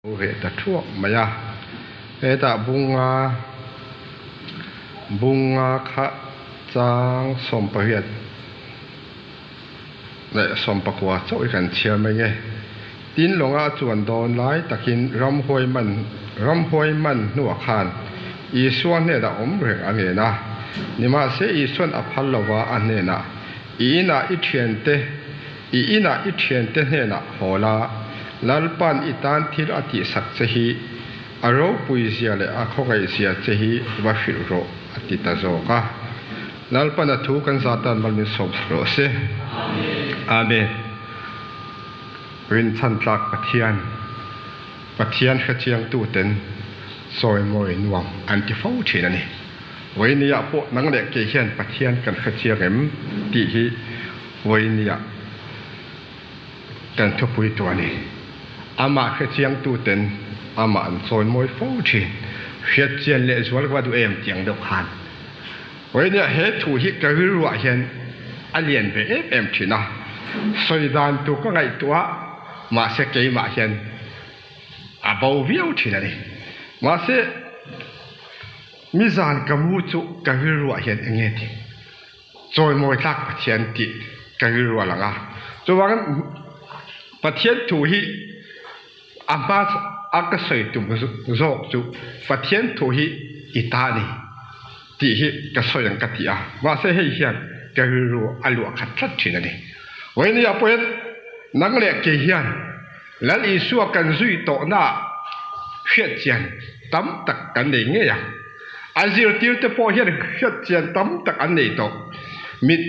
Lo reh ta thuak mai a, hetah bunga bunga kha chang 18 leh 19 chauh hi kan chhiar mai nge. Tin lawnga a chuan dawn lai takin ramhuai man ramhuai man hnuah khan Isua hnenah awm reng a ngen a. Nimahse Isuan a phal lova a hnenah, I inah i thiante I inah i thiante hnenah haw la, Lalpa'n i tan thil a tihsak che hi a ropui zia leh a khawngaih zia che hi va hrilh rawh, a ti ta zawk a. Lalpa'n a thu kan zatan mal min sawmsak rawh se. Amen. Rinchhan tlak Pathian, Pathian hrechiangtuten chawimawi nuam an ti fo thin a ni. Vawinia pawh nang leh kei hian Pathian kan hrechiang em tih hi Vawinia kan thupui tu a ni. Amah hrechiangtuten amah an chawimawi fo thin. Hriatchian leh zual ka va duh em tih ang deuh khan Vawinia he thu hi ka rilruah hian a lian ve em em thin a. Sawi dan tur ka ngaihtuah mahse keimah hian a bo viau thin a ni. Mahse mizan ka mu chu ka rilruah hian eng nge tih chawimawi tlak Pathian tih ka rilru a lang a. Chuvangin Pathian thu hi a hma a ka sawi tum zawk chu Pathian thu hi i ta a ni tih hi ka sawi ang ka ti a. Mahse hei hian ka rilru a luah khat tlat thin a ni. Vawinia pawhin nang leh kei hian Lal Isua kan zui tawhnaah hriatchian tam tak kan nei ngei a. A zirtirte pawh hian hriatchian tam tak an nei tawh. Mit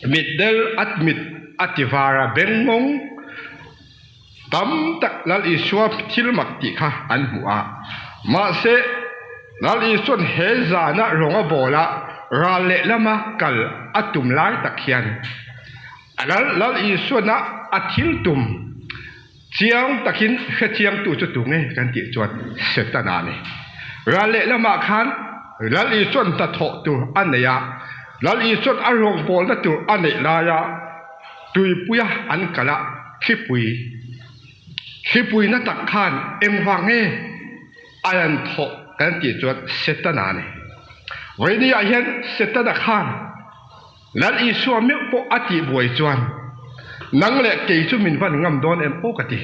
mitdel at mit a ti var a, bengmawng tam tak Lal Isua thil mak tih kha an hmu a. Mahse, Lal Isua'n he zana rawng a bawl a, ral lehlama kal a tum lai tak hian Lal Lal Isuana a thil tum chiang takin hre chiangtu chu tu nge kan tih chuan Setana a ni. Ral lehlamah khan Lal Isuan hnathawh tur a nei a, Lal Isuan a rawngbawlna tur a neih laia tuipuia an kal a, thlipui thlipui na tak khan engvang nge a rawn thawh kan tih chuan Setana a ni. Vawinia hian Setana khan Lal Isua meuh pawh a tih buai chuan, Nang leh kei chu min van ngam dawn em aw ka ti.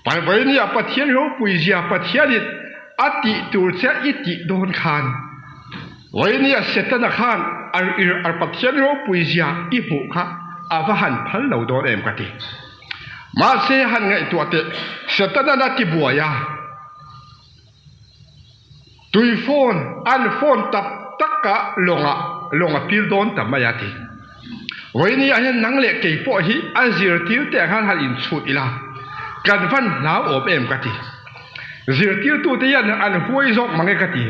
Vawinia Pathian ropui zia Pathianin a tih tur che i tih dawn khan, Vawinia Setana khan ar Pathian ropui zia i hmuh kha a va han phal lo dawn em ka ti. Mahse han ngaihtuah teh Setana'n a ti buai a. Tui phone an phone tak tak a lawng ah lawng a pil dawn ta mai a ti. Vawiini ah hian nang leh kei pawh hi a zirtir te ah khan han inchhut ila kan van hlau awm em ka ti. Zirtirtu te hian an huai zawk mang e ka ti.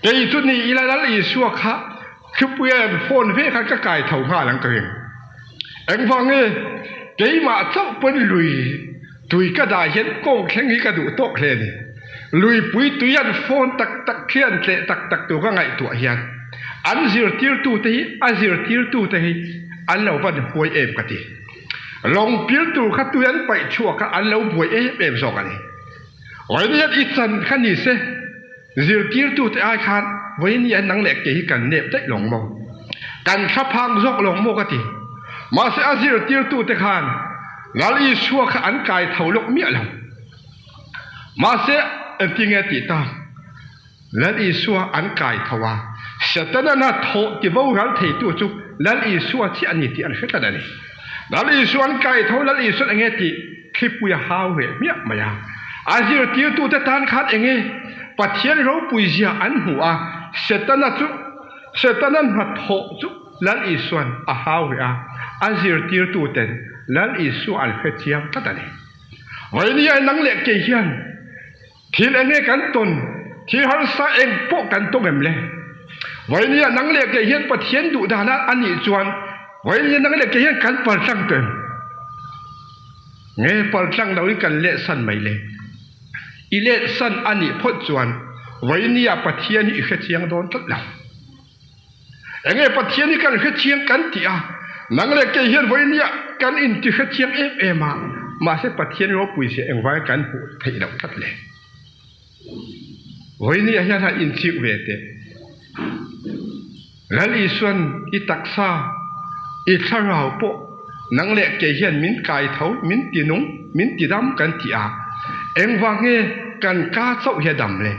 Kei chu ni ila Lal Isua kha thupui a an phone ve khan ka kai tho nghal ang ka ring. Engvang nge keimah chauh pawn lui Tui ka dah hian kawng thleng hi ka duh tawk hle a ni. Luipui tui an phone tak tak khi an tleh tak tak tur ka ngaihtuah hian an zirtirtute hi a zirtirtute hi an lo van huai em ka ti. Lawng pil tur kha tui an paih chhuak a an lo buai em em zawk a ni. Vawiin hian i chan kha ni se zirtirtute ai khan vawiin hi an nang leh ke hi kan nep daih lawng maw? Kan thlaphang zawk lawng maw ka ti. Mahse a zirtirtute khan Lal Isua kha an kai tho lawk miah lo. Mahse, engtinge tih ta? Lal Isua an kai tho a, Setana na thawh ti boral theitu chu Lal Isua chiah a ni tih an hre tlat a ni. Lal Isua an kai tho, Lal Isua'n enge tih thlipui a hau reh hmiah mai a. A zirtirtute tan khan enge Pathian ropui zia an hmu a, Setana chu Setana hnathawh chu Lal Isua'n a hau reh a, a zirtirtuten Lal Isua an hre chiang tlat a ni. Vawinia nang leh kei hian thil eng nge kan tawn, thil harsa eng pawh kan tawng em le? Vawinia nang leh kei hian Pathian duh dana a nih chuan vawinia nang leh kei hian kan paltlang tawh em? Nge paltlang loin kan lehsan mai le? I lehsan a nih phawt chuan vawinia Pathian hi i hre chiang dawn tlat lo. Enge Pathian hi kan hre chiang kan tih a, nang leh kei hian vawinia kan inti hre chiang em em a. Mahse Pathian ropui zia engvai kan hmuh theih loh tlat le. Vawinia hian han inchik ve teh. Lal Isuan i taksa, i thlarau pawh nang leh kei hian min kai tho, min ti nung, min ti dam kan ti a, engvang nge kan ka chauh hi a dam le?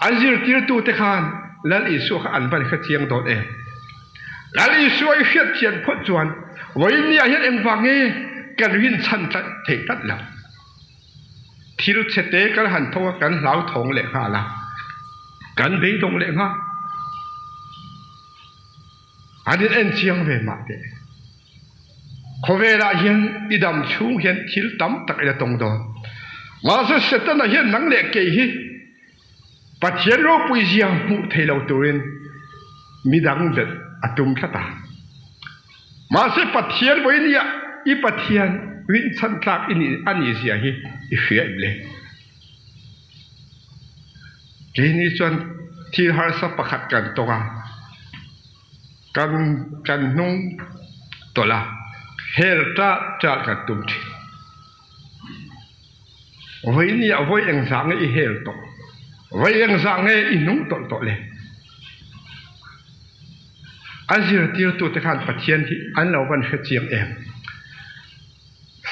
An zirtirtute khan Lal Isua kha an van hre chiang dawn em? Lal Isua i hriat chian phawt chuan vawinia hian engvang nge kan rinchhan tlat theih tlat lo? Thil chhete kan han thawk a, kan hlauthawng leh nghal a, kan beidawng leh nghal. An in en chiang ve mah teh. Khawvelah hian i dam chhung hian thil tam tak i la tawng dawn. Mahse Setana hian nang leh kei hi Pathian ropui zia hmuh thei lo turin midang belh a tum tlat a. Mahse Pathian vawinia i Pathian rinchhan tlak i nih a nih zia hi i hria em le? Keini chuan thil harsa pakhat kan tawng a, kan kan hnung tawlh a, hel ṭah ṭah kan tum ṭhin. Vawinia vawi engzah nge i hel tawh? Vawi engzah nge i hnung tawlh tawh le? A zirtirtute khan Pathian hi an lo van hre chiang em?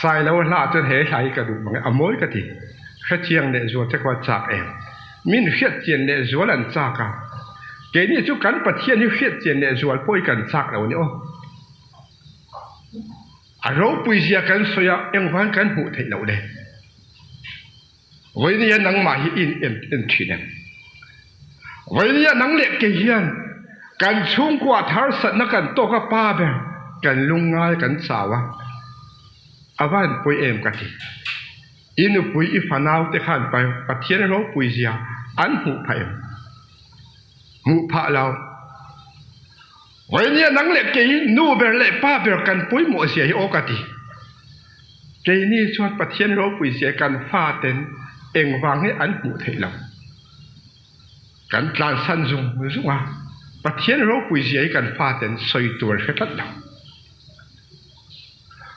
Sailo hla chuan he hla hi ka duh mang e, a mawi ka ti. Hre chiang leh zual te khuan chak em? Min hriat chian leh zual an chak a. Keini chu kan Pathian hi hriat chian leh zual pawh hi kan chak lo a ni aw. A ropui zia kan sawi a, engvang kan hmuh theih loh le? Vawinia nangmah hi in en en thin em? Vawinia nang leh kei hian kan chhungkua tharsatna kan tawk a pa ber kan lungngai kan chau a, a van pawi em ka ti. I nupui i fanau te khan Pathian ropui zia an hmuh phah em? Hmuh phah lo. Vawinia nang leh kei nu ber leh pa ber kan pawimawh zia hi aw ka ti. Keini chuan Pathian ropui zia kan faten engvang nge an hmuh theih lo. Kan tlansan zung zung a, Pathian ropui zia hi kan faten sawi tur an hre tlat lo.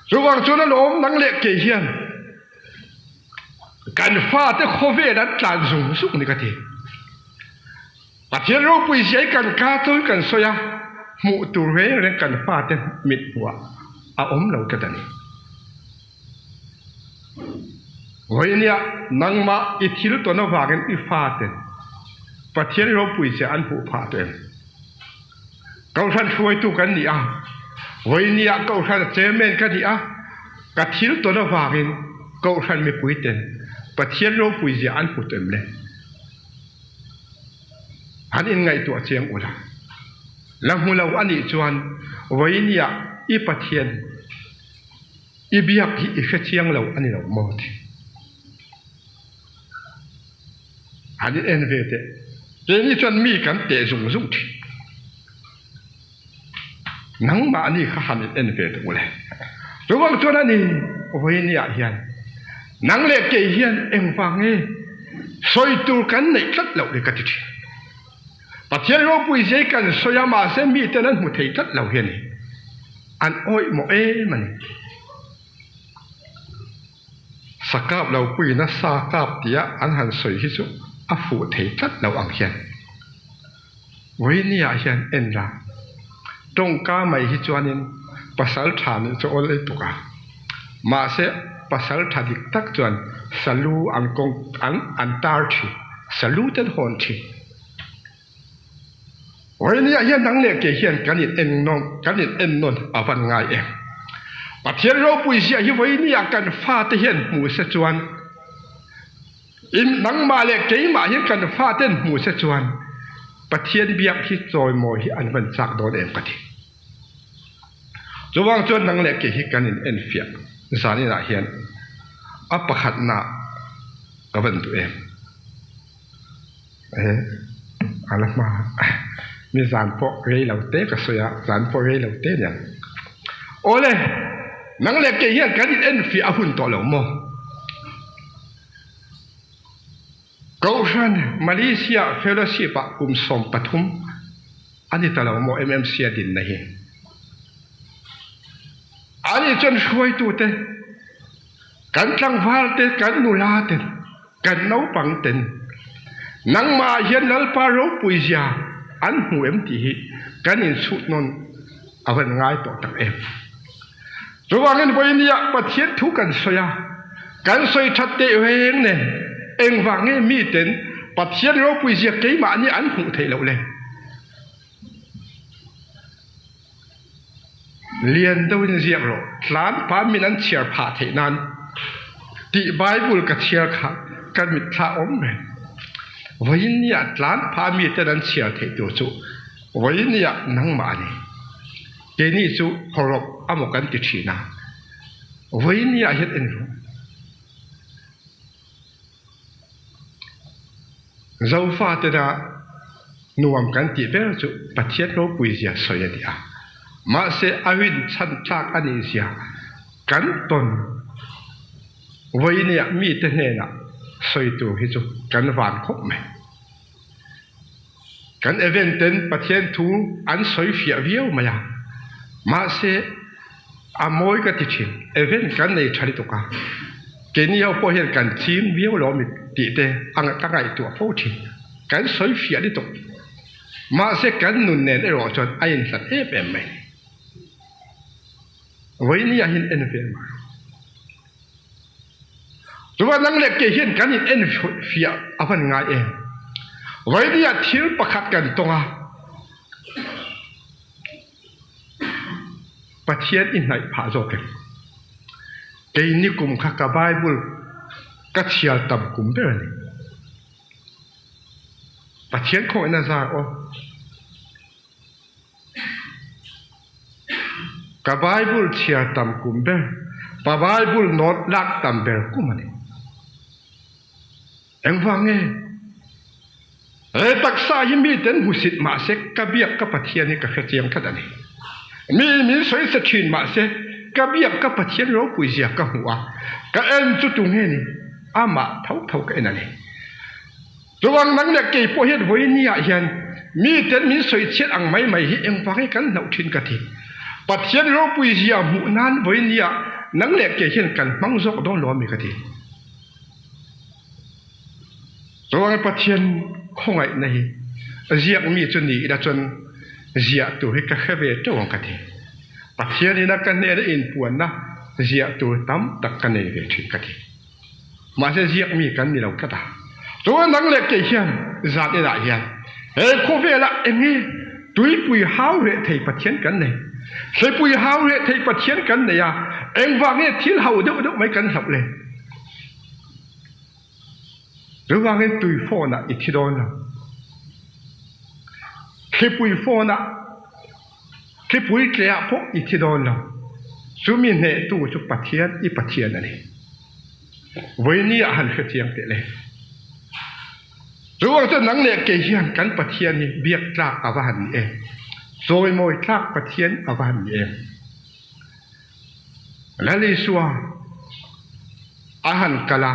Chuvang chuan alawm nang leh kei hian kan fate khawvel an tlan zung zung ni ka ti. Pathian ropui zia hi kan ka chu kan sawi a, hmuh tur reng reng kan fate mit hmuh ah a awm lo tlat a ni. Vawinia nangmah i thil tawn avangin i faten Pathian ropui zia an hmuh phah tawh em? Kohhran hruaitu kan ni a, vawinia kohhran chairman ka ni a, ka thil tawn avangin kohhran mipuiten Pathian ropui zia an hmu tawh em le? An inngaihtuah chiang ula, la hmu lo a nih chuan vawinia i Pathian i biak hi i hre chiang lo a ni lo maw ti. An in en ve teh. Keini chuan mi kan teh zung zung thin. Nangmahni kha han in en ve teh ule. Chuvang chuan a ni vawinia hian nang leh kei hian engvang nge sawi tur kan neih tlat loh le ka ti thin. Pathian ropui zia hi kan sawi a mahse miten an hmu thei tlat lo hi a ni. An awih mawh em a ni. Sakap lo puiin a sa kap tia an han sawi hi chu a fuh thei tlat lo ang hian. Vawinia hian en la, tawngka mai hi chuanin pasal tha nih chu awl ei tuk a. Mahse, pasal tha dik tak chuan salu an kawng an an tar thin, salu te an hawn thin. Vawinia hian nang leh kei hian kan in en nawn kan in en nawn a van ngai em. Pathian ropui ziah hi vawinia kan fate hian hmu se chuan, In nangmah leh keimah hian kan faten hmu se chuan Pathian biak hi chawimawi hi an van chak dawn em ka ti. Chuvang chuan nang leh kei hi kan in enfiah zan inah hian a pakhatna ka van duh em. E a la hma mi zan pawh rei lo te ka sawi a, zan pawh rei lo te aniang. Awle nang leh kei hian kan in enfiah a hun tawh lo maw? Kohhran Malaysia Fellowship ah kum 13 a ni ta lo maw MMC a dinna hi? Ani chuan hruaitute, kan tlangvalte, kan nulaten, kan naupangten nangmah ah hian Lalpa ropuizia an hmu em tih hi kan inchhut nawn a van ngai tawh tak em. Chuvangin vawinia Pathian thu kan sawi a, kan sawi that teh reng nen engvang nge miten Pathian ropuizia keimahni an hmuh theih loh le? Lian deuhin ziak rawh, tlan pa min an chhiar phah theih nan tih Bible ka chhiar kha ka mitthla awm reng. Vawiin ni ah tlan pha mi ten an chhiar theih tur chu vawiin ni ah nangmah a ni. Keini chu hawrawp amaw kan ti thin a, vawiin ni ah hian en rawh. Zofatena nuam kan tih ber chu Pathian ropui zia sawi a ni a, mahse a rinchhan tlak a nih zia kan tawn vawinia mite hnenah sawi tur hi chu kan van khawp mai. Kan event ten Pathian thu an sawi fiah viau mai a, mahse a mawi ka ti thin. Event kan nei tha lutuk a, keini ho pawh hian kan ching viau lo ami tih te ka ngaihtuah fo thin. Kan sawi fiah lutuk, mahse kan nun nen erawh chuan a inhlat em em mai. Vawinia hian en ve mah rawh. Chuan nang leh kei hian kan in en fiah a van ngai em? Vawinia thil pakhat kan tawng a, Pathian i hnaih phah zawk em? Kei nikum kha ka Bible ka chhiar tam kum ber a ni. Pathian khawngaihna zar aw. Ka Bible chhiar tam kum ber, pa Bible nawt lak tam ber kum a ni. Engvang nge? He taksa hi miten hmusit mahse ka biak ka Pathian hi ka hrechiang tlat a ni. Mi min sawi sa thin mahse ka biak ka Pathian ropui zia ka hmu a, ka en chu tu nge ni? Amah tho tho ka en a ni. Chuvang nang leh kei pawh hian vawiin ah hian miten min sawi chhiat ang mai mai hi engvang hi kan hlauh thin ka ti. Pathian ropui zia hmuh nan vawiin ah nang leh kei hian kan hmang zawk dawn lo ami ka ti. Chuvangin Pathian khawngaihna hi ziak mi chu ni ila chuan ziah tur hi ka hre ve teuh ang ka ti. Pathian ina ka hnena inpuanna ziah tur tam tak ka nei ve thin ka ti. Mahse ziak mi kan ni lo tlat a. Chuan nang leh kei hian zan inah hian he khawvelah enge tuipui hau reh thei Pathian kan nei? Thlipui hau reh thei Pathian kan nei a, engvang nge thil ho deuh deuh mai kan hlauh le? Chuvangin tui phone ah i thi dawn lo. Thlipui phone ah Thlipui tleah pawh i thi dawn lo. Chumi hnehtu chu Pathian i Pathian a ni. Vawiini ah han hrechiang teh le. Chu ang chuan nang leh kei hian kan Pathian hi biak tlak a va han ni em? Chawimawi tlak Pathian a va han ni em? Lal Isua a han kal a.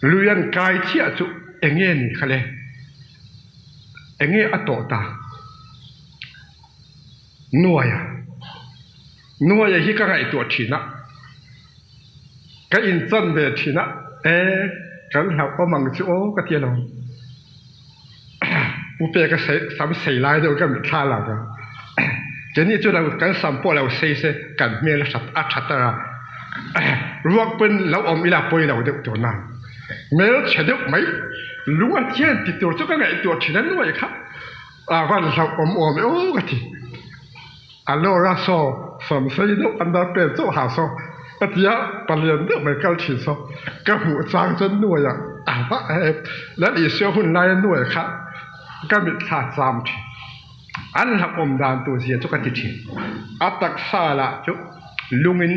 Lui an kai chiah chu enge ni kha le? Enge a tawh ta? Nuaia, Nuaia hi ka ngaihtuah thin a, ka inchan ve thin a, e kan hlauhawm ang chu aw ka ti alawm. Pu Peka sam sei lai deuh ka mitthla lang a, keini chu lo kan sam pawh lo sei se kan hmel a a tha tar a, ruak pawn lo awm ila pawi lo deuh tur nan hmel chhe deuh mai lung a thian ti tur chu ka ngaihtuah thin a nuai kha a van hlauh awm awm e aw ka ti. A Laura saw sam sei deuh underpants chauh ha saw ka ti a, palian deuh mai kal thin saw ka hmuh chang chuan nuaia a va Lal Isua hun laia nuai kha ka mitthla cham thin. An hlauhawm dan tur zia chu ka ti thin. A taksa lah chu lungin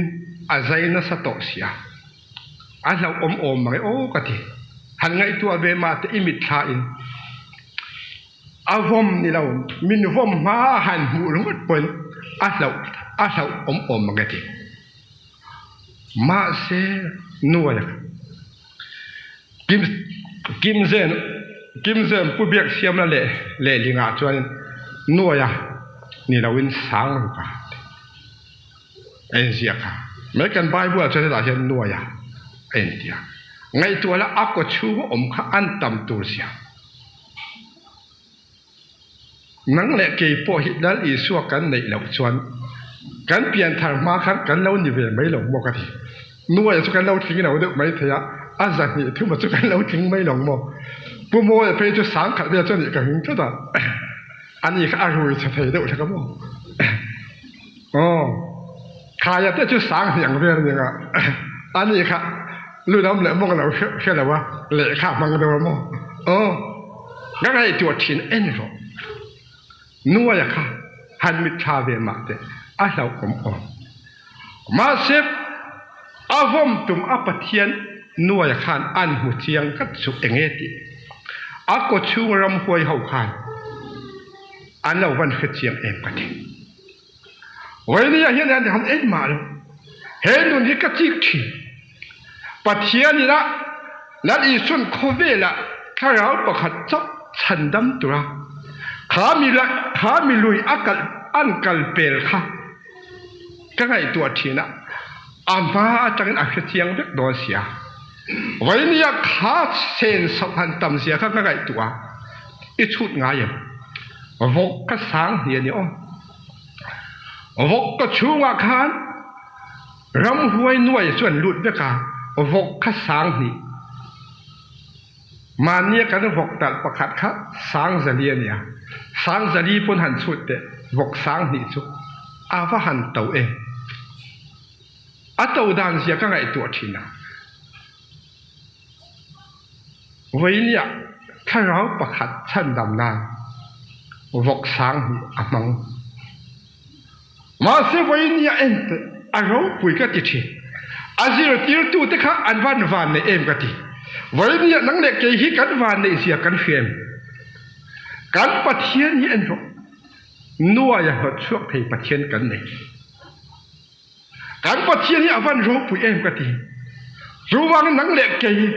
a zai nasa tawh sia, a hlauhawm awm mai aw ka ti. Han ngaihtuah ve mah teh i mitthla in. A vawm ni lo, min vawm hma a han hmuh ringawt pawn a hlauh a hlauh awm awm ang e ti. Mahse nuai Kim Kimzen Kimzen Pu Biaksiamna leh lehlingah chuan nuaia ni loin sang ruk a. A inziak a. Mai kan Bible ah chuan hetah hian nuai a a inti a. Ngaihtuah la a kaw chhunga awm kha an tam tur zia. Nang leh kei pawh hi Lal Isua kan neih loh chuan kan pianthar hma khan kan lo ni ve mai lo maw ka ti. Nuaia chu kan lo tling lo deuh mai thei a, a zahnih thuma chu kan lo tling mai lo maw. Pu Mawia phei chu sangkhat vel chu a nih ka hring tlat a, ani kha a rui chhe thei deuh hlek a maw. Aw, khaia te chu sang hniang vel a nia, ani kha lu lam leh mawng lo hre lo a, lehkha a hmang deuh a maw. Aw, ka ngaihtuah thin en rawh. Nuaia kha han mitthla ve mah teh a hlauhawm awm. Mahse, a vawm tum a Pathian Nuaia khan an hmu chiang tlat chu eng nge tih a kawchhung ramhuai ho khan an lo van hre chiang em ka ti. Vawinia hian an han en mah lo. He nun hi ka chik thin. Pathian ina Lal Isuan khawvelah thlarau pakhat chauh chhandam tura kha mi kha mi lui a kal an kal pel kha ka ngaihtuah thin a, a hma atangin a hrechiang vek dawn sia. Vawinia kha sen sauh han tam zia kha ka ngaihtuah a, i chhut ngai em? Vawk ka sang hni a ni aw. Vawk ka chhungah khan ramhuai nuai chu an lut vek a, vawk kha sang hnih. Mahnia kan vawk talh pakhat kha sang zali a nia. Sang zali pawn han chhut teh, vawk sang hnih chu a va han to em. A to dan zia ka ngaihtuah thin a. Vawinia thlarau pakhat chhandam nan vawk sang hi a hmang. Mahse vawinia en teh a ropui ka ti thin. A zirtirtute kha an van van nei em ka ti. Vawinia nang leh kei hi kan van neih zia kan hria em? Kan Pathian hi en rawh. Nuaia hlawt chhuak thei Pathian kan nei. Kan Pathian hi a van ropui em ka ti. Chuvangin nang leh kei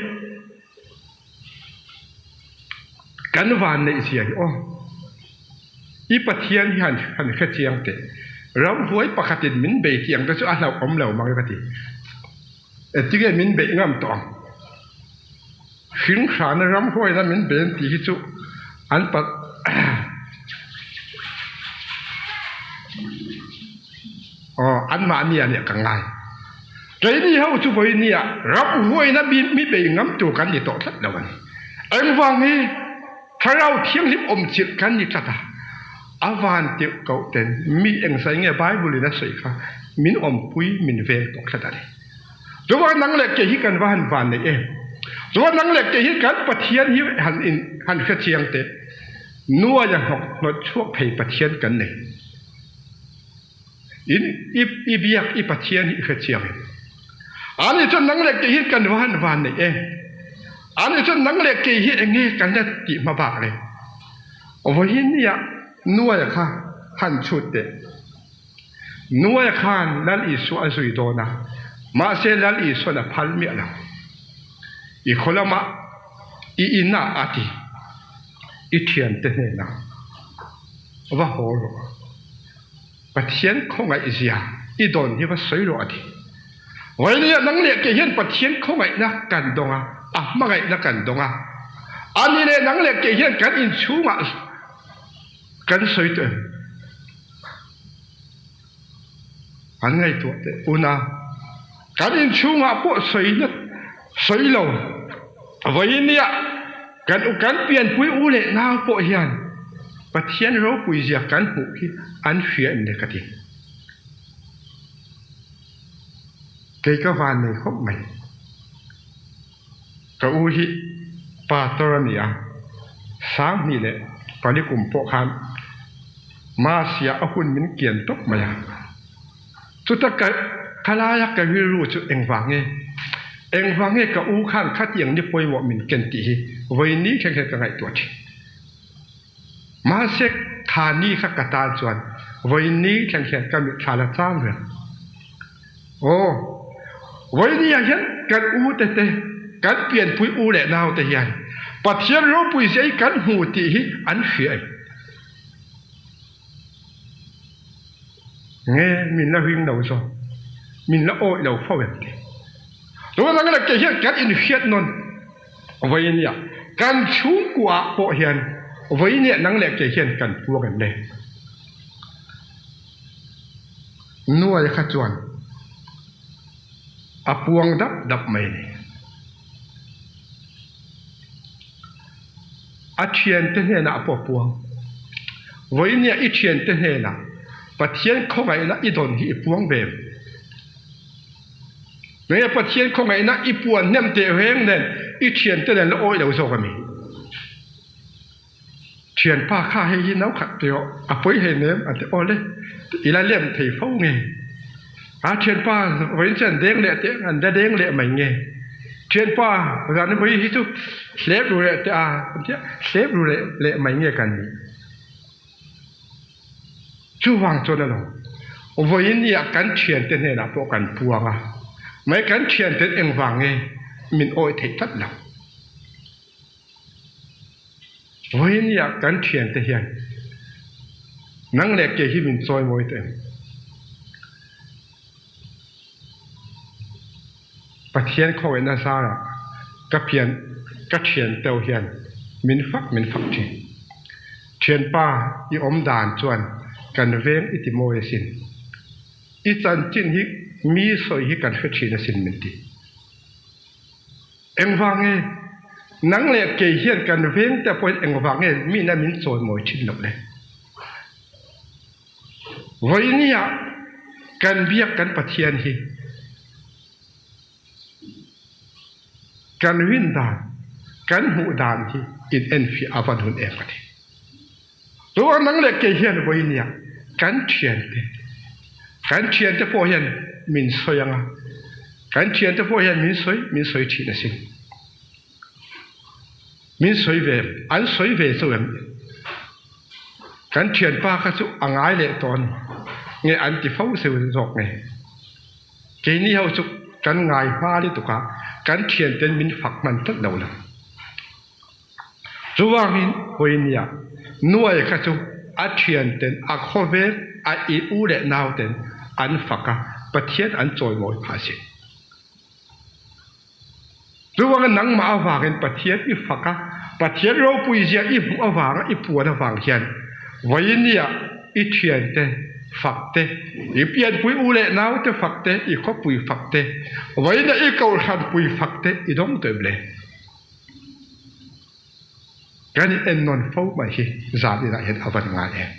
kan van neih zia hi aw. I Pathian hi han han hre chiang teh. Ramhuai pakhatin min bei tih ang te chu a hlauhawm lo mang e ka ti. Engtinge min beih ngam tawh ang? Hringhrana ramhuaina min bei an tih hi chu an pa Aw anmahni ah nih ka ngai. Keini ho chu vawiini ah ramhuaina mi bei ngam tur kan ni tawh tlat lo a ni. Engvang hi Thlarau Thianghlim awm chilh kan ni tlat a, a van tirh koh ten mi engzai nge Bible in a sawi kha min awmpui min veng tawh tlat a ni. Chuan nang leh kei hi kan va han van nei em? Chuan nang leh kei hi kan Pathian hi han in han hre chiang teh. Nuaia hnawk hnawt chhuak thei Pathian kan nei. In i i biak i Pathian hi i hre chiang em? Ani chuan nang leh kei hi kan va han van nei em? Ani chuan nang leh kei hi eng nge kan la tih hma bak le? Vawiin nia nuaia kha han chhut teh. Nuai khan Lal Isua a zui dawn a, mahse Lal Isuan a phal miah lo. I khaw lamah i inah a ti, i thiante hnenah va haw rawh, Pathian khawngaihzia i dawn hi va sawi rawh a ti. Vawinia nang leh kei hian Pathian khawngaihna kan dawng a, a hmangaihna kan dawng a, ani leh nang leh kei hian kan inchhungah Kan sawi tawh em? An ngaihtuah teh un a, kan inchhungah pawh sawina sawi lo vawinia kan kan pianpui u leh nau pawh hian Pathian ropui zia kan hmuh hi an hria em le ka ti. Kei ka van nei khawp mai. Ka u hi pastor a ni a, 2000 leh pali kum pawh khan Masia a hun min kian tawp mai a. Chuta ka khalaia ka rilru chu engvang nge? Engvang nge ka u khan khatiang ni pawimawh min ken tih hi vawiin ni thleng hian ka ngaihtuah thin. Mahse kha ni kha ka tan chuan vawiin ni thleng hian ka mitthla la chang reng. Aw, vawiin ah hian kan u te te, kan pianpui u leh nau te hian Pathian ropui zia hi kan hmu tih hi an hria em? Nge min la ring lo zawk? Min la awih lo fo em ti. Tuna nang leh kei hian kan inhriat nawn vawinia kan chhungkua ah pawh hian vawinia nang leh kei hian kan puang em le? Nuai kha chuan a puang dap dap mai a ni. A thiante hnenah pawh a puang. Vawinia i thiante hnenah Pathian khawngaihna i dawn hi i puang ve em? Nge Pathian khawngaihna i puan hnem teh reng nen i thiante nen la awih lo zawk a mi? Thianpa kha hei hi no khat teh rawh, a pawi hlei nem a ti aw le, i la lem thei fo nge? A thianpa vawiin chuan deng leh teh an la deng leh mai nge? Thianpa zan vawi hi chu hlep ru leh teh a an tia, hlep ru leh leh mai nge kan nih? Chuvang chuan a lo, vawiin nia kan thiante hnenah pawh kan puang a, mai kan thianten engvang nge min awih theih tlat lo. Vawiin nia kan thiante hian nang leh kei hi min chawimawi teh em? Pathian khawngaihna zarah ka pian ka thian teuh hian min fak min fak thin. Thianpa i awm dan chuan kan veng i ti mawi asin. I chanchin hi mi sawi hi kan hre thin asin min ti. Engvang nge nang leh kei hian kan veng te pawhin engvang nge mina min chawimawi thin loh le? Vawinia kan biak kan Pathian hi kan rin dan, kan hmuh dan hi in enfiah a van hun em ka ti. Chuan nang leh kei hian vawinia kan thiante, kan thiante pawh hian min sawi anga, kan thiante pawh hian min sawi, min sawi thin asin. Min sawi ve, an sawi ve chu em? Kan thianpa kha chu a ngai leh tawh a ni. Nge an ti fo seu zawk nge? Keini ho chu kan ngai hma lutuk a, kan thianten min fak hman tlat lo lo. Chuvangin Hawinia nuai kha chu a thianten a khawvel a i u leh nauten an fak a, Pathian an chawimawi phah a si. Chuvangin nangmah avangin Pathian i fak a, Pathian ropui zia i hmuh avanga i puan avang hian vawinia i thiante fak te, i pianpui u leh naute fak te, i khawpui fak te, vawinia i kohhranpui fak te i dawng tawh em le? Kan i ennawn fo mai hi zan inah hian a van ngai em.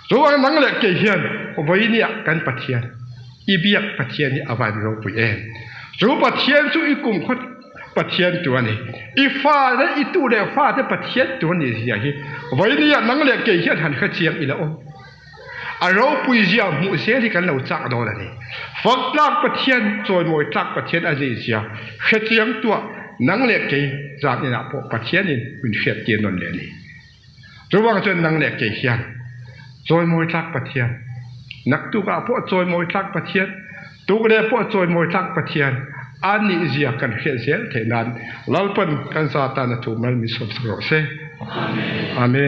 Chuvang nang leh kei hian vawinia kan Pathian, i biak Pathian hi a van ropui em. Chu Pathian chu i kumkhaw Pathian tu a ni. I fa le i tu leh fa te Pathian tu a nih zia hi vawinia nang leh kei hian han hre chiang ila aw. A ropui zia hmuh zel hi kan lo chak dawn a ni. Fak tlak Pathian, chawimawi tlak Pathian a nih zia hre chiang tuah nang leh kei zan inah pawh Pathianin min hriat tir nawn leh a ni. Chuvang chuan nang leh kei hian chawimawi tlak Pathian, naktukah pawh chawimawi tlak Pathian, tukleh pawh chawimawi tlak Pathian a nih zia kan hriat zel theih nan Lalpan kan za tan a thu mal min sawmsak rawh se. Amen.